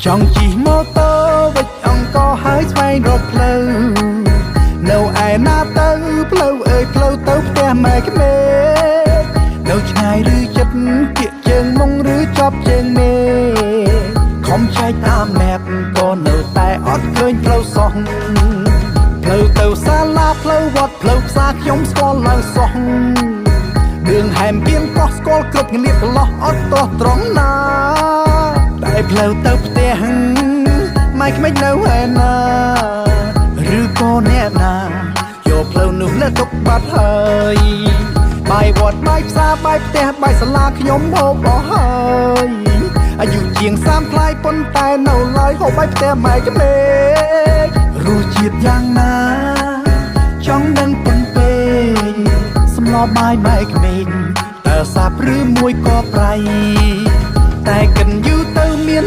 ចង់ជិះម៉ូតូវិចអង្គហើយស្វែងរកផ្លូវនៅឯណាទៅផ្លូវអើយផ្លូវទៅផ្ទះម៉ែក្មេកនៅឆ្ងាយឬចិត្តគៀកជើងមុងឬជាប់ជើងមេខំឆែកតាម map ក៏នៅតែអត់ឃើញផ្លូវសោះផ្លូវទៅសាលាផ្លូវវត្តផ្លូវផ្សារខ្ញុំស្គាល់ឡើងសោះ រឿងហែមគៀងកោះស្គាល់គ្រប់ងលៀបកន្លោះអត់តោះត្រង់ណាតែផ្លូវទៅផ្ទះម៉ែក្មេកនៅឯណាឬក៏អ្នកណាយកផ្លូវនោះលែទុកបាត់ហើយបាយវត្តបាយផ្សារបាយផ្ទះបាយសាលាខ្ញុំហូបអស់ហើយអាយុជាង30ថ្លៃប៉ុន្តែនៅឡើយហូបបាយផ្ទះម៉ែក្មេករសជាតិយ៉ាងណាចង់ដឹងប៉ុនពេក សំឡបាយបែកក្មេងតើសាបឬមួយក៏ប្រៃតែកិនយូរ